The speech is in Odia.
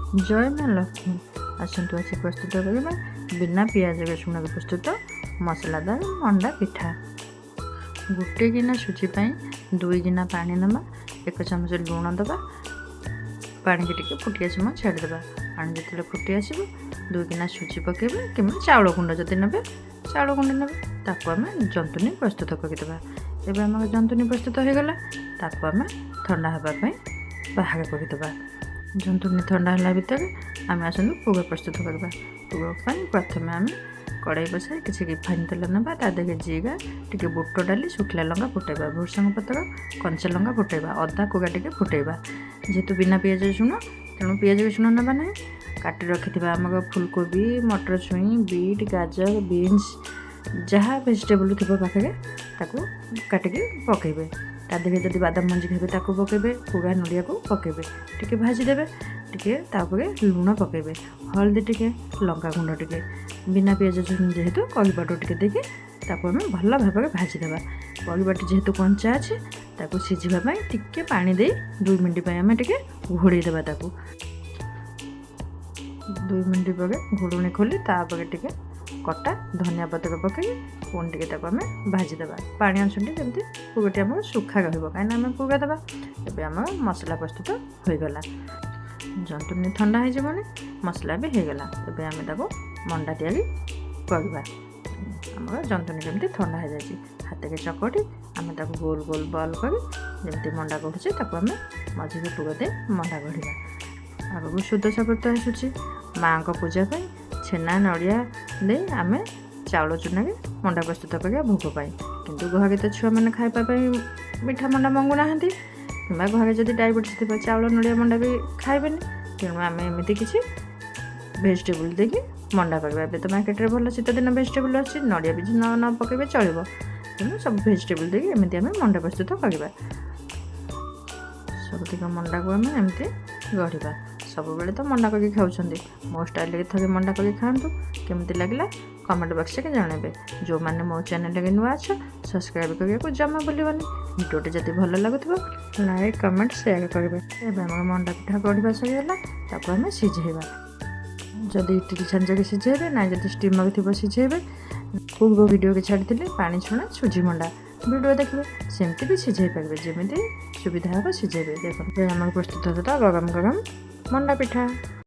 ଜୟ ମା ଲକ୍ଷ୍ମୀ। ଆସନ୍ତୁ, ଆଜି ପ୍ରସ୍ତୁତ କରିବା ବିନା ପିଆଜ ରସୁଣରେ ପ୍ରସ୍ତୁତ ମସଲାଦାର ମଣ୍ଡା ପିଠା। 1 ଗିନା ସୁଜି ପାଇଁ 2 ଗିନା ପାଣି ନେବା, 1 ଚାମଚ ଲୁଣ ଦେବା। ପାଣିକି ଟିକେ ଫୁଟି ଆସିବ ଛାଡ଼ିଦେବା। ପାଣି ଯେତେବେଳେ ଫୁଟି ଆସିବ, 2 ଗିନା ସୁଜି ପକାଇବେ କିମ୍ବା ଚାଉଳ ଗୁଣ୍ଡ ଯଦି ନେବେ, ଚାଉଳ ଗୁଣ୍ଡ ନେବେ। ତାକୁ ଆମେ ଜନ୍ତୁନି ପ୍ରସ୍ତୁତ କରିଦେବା। ଏବେ ଆମର ଜନ୍ତୁନି ପ୍ରସ୍ତୁତ ହୋଇଗଲା। ତାକୁ ଆମେ ଥଣ୍ଡା ହେବା ପାଇଁ ବାହାର କରିଦେବା। ଜନ୍ତୁଣି ଥଣ୍ଡା ହେଲା ଭିତରେ ଆମେ ଆସନ୍ତୁ ପୁର ପ୍ରସ୍ତୁତ କରିବା। ପୁର ପାଇଁ ପ୍ରଥମେ ଆମେ କଡ଼େଇ ବସାଇ କିଛି ରିଫାଇନ୍ ତେଲ ନେବା। ତା ଦେହରେ ଜିରା, ଟିକେ ବୁଟ ଡାଲି, ଶୁଖିଲା ଲଙ୍କା ଫୁଟାଇବା। ଭୃସଙ୍ଗ ପତ୍ର, କଞ୍ଚା ଲଙ୍କା ଫୁଟାଇବା। ଅଦା କୋରା ଟିକେ ଫୁଟାଇବା। ଯେହେତୁ ବିନା ପିଆଜ ରସୁଣ, ତେଣୁ ପିଆଜ ରସୁଣ ନେବା ନାହିଁ। କାଟି ରଖିଥିବା ଆମର ଫୁଲକୋବି, ମଟର ଛୁଇଁ, ବିଟ୍, ଗାଜର, ବିନ୍ସ, ଯାହା ଭେଜିଟେବୁଲ୍ ଥିବ ପାଖରେ, ତାକୁ କାଟିକି ପକାଇବେ। ତା ଦେହରେ ଯଦି ବାଦାମ ମଞ୍ଜି ଖାଇବେ, ତାକୁ ପକାଇବେ। ପୁରା ନଡ଼ିଆକୁ ପକାଇବେ, ଟିକେ ଭାଜିଦେବେ ଟିକେ। ତାପରେ ଲୁଣ ପକାଇବେ, ହଳଦୀ ଟିକେ, ଲଙ୍କା ଗୁଣ୍ଡ ଟିକେ, ବିନା ପିଆଜ ରସୁଣ ଯେହେତୁ, କରି ପାଉଡ଼ର ଟିକେ ଦେଇକି ତାକୁ ଆମେ ଭଲ ଭାବରେ ଭାଜିଦେବା। ପରିବାଟି ଯେହେତୁ କଞ୍ଚା ଅଛି, ତାକୁ ସିଝିବା ପାଇଁ ଟିକେ ପାଣି ଦେଇ 2 ମିନିଟ୍ ପାଇଁ ଆମେ ଟିକେ ଘୋଡ଼େଇ ଦେବା ତାକୁ। 2 ମିନିଟ୍ ପରେ ଘୋଡ଼ଣୀ ଖୋଲି ତାପରେ ଟିକେ କଟା ଧନିଆ ପତ୍ର ପକାଇ ପୁଣି ଟିକେ ତାକୁ ଆମେ ଭାଜିଦେବା। ପାଣି ଅଂଶଟି ଯେମିତି ପୁରଟି ଆମର ଶୁଖା ରହିବ, କାହିଁକିନା ଆମେ ପୁର ଦେବା। ଏବେ ଆମର ମସଲା ପ୍ରସ୍ତୁତ ହୋଇଗଲା। ଜନ୍ତୁଣି ଥଣ୍ଡା ହେଇଯିବନି, ମସଲା ବି ହେଇଗଲା। ଏବେ ଆମେ ତାକୁ ମଣ୍ଡା ତିଆରି କରିବା। ଆମର ଜନ୍ତୁଣି ଯେମିତି ଥଣ୍ଡା ହେଇଯାଇଛି, ହାତରେ ଚକଟି ଆମେ ତାକୁ ଗୋଲ ଗୋଲ ବଲ୍ କରି, ଯେମିତି ମଣ୍ଡା ଗଢ଼ୁଛେ, ତାକୁ ଆମେ ମଝିରେ ପୁର ଦେଇ ମଣ୍ଡା ଗଢ଼ିବା। ଆଗକୁ ସୁଦଶା ବ୍ରତ ଆସୁଛି। ମାଆଙ୍କ ପୂଜା ପାଇଁ ଛେନା, ନଡ଼ିଆ ଦେଇ ଆମେ ଚାଉଳ ଚୁନାରେ ମଣ୍ଡା ପ୍ରସ୍ତୁତ କରିବା ଭୋଗ ପାଇଁ। କିନ୍ତୁ ଘରେ ତ ଛୁଆମାନେ ଖାଇବା ପାଇଁ ମିଠା ମଣ୍ଡା ମଙ୍ଗୁନାହାନ୍ତି, କିମ୍ବା ଘରେ ଯଦି ଡାଇବେଟିସ୍ ଥିବ, ଚାଉଳ ନଡ଼ିଆ ମଣ୍ଡା ବି ଖାଇବେନି। ତେଣୁ ଆମେ ଏମିତି କିଛି ଭେଜିଟେବୁଲ୍ ଦେଇକି ମଣ୍ଡା କରିବା। ଏବେ ତ ମାର୍କେଟରେ ଭଲ ଶୀତଦିନ ଭେଜିଟେବୁଲ୍ ଅଛି। ନଡ଼ିଆ ବି ନ ପକାଇବେ ଚଳିବ। ତେଣୁ ସବୁ ଭେଜିଟେବୁଲ୍ ଦେଇକି ଏମିତି ଆମେ ମଣ୍ଡା ପ୍ରସ୍ତୁତ କରିବା। ସବୁତିକ ମଣ୍ଡାକୁ ଆମେ ଏମିତି ଗଢ଼ିବା। ସବୁବେଳେ ତ ମଣ୍ଡା କରିକି ଖାଉଛନ୍ତି, ମୋ ଷ୍ଟାଇଲରେ ଥରେ ମଣ୍ଡା କରିକି ଖାଆନ୍ତୁ। କେମିତି ଲାଗିଲା, କମେଣ୍ଟ ବକ୍ସରେ ଜଣାଇବେ। ଯେଉଁମାନେ ମୋ ଚ୍ୟାନେଲରେ ନୂଆ ଅଛ, ସବସ୍କ୍ରାଇବ୍ କରିବାକୁ ଜମା ଭୁଲିବନି। ଭିଡ଼ିଓଟି ଯଦି ଭଲ ଲାଗୁଥିବ, ଲାଇକ୍, କମେଣ୍ଟ, ସେୟାର କରିବେ। ଏବେ ଆମର ମଣ୍ଡା ପିଠା ଗଢ଼ିବା ସରିଗଲା। ତାକୁ ଆମେ ସିଝେଇବା। ଯଦି ଇଟିଲି ଛାଞ୍ଚରେ ସିଝେଇବେ, ନାଇଁ ଯଦି ଷ୍ଟିମର୍ ଥିବ ସିଝେଇବେ। ପୂର୍ବ ଭିଡ଼ିଓରେ ଛାଡ଼ିଥିଲି ପାଣି ଛଣା ସୁଜି ମଣ୍ଡା, ଭିଡ଼ିଓ ଦେଖିବେ। ସେମିତି ବି ସିଝେଇ ପାରିବେ। ଯେମିତି ସୁବିଧା ହେବ ସିଝେଇବେ। ଦେଖନ୍ତୁ, ଆମର ପ୍ରସ୍ତୁତ ହେଲା ଗରମ ଗରମ ମଣ୍ଡା ପିଠା।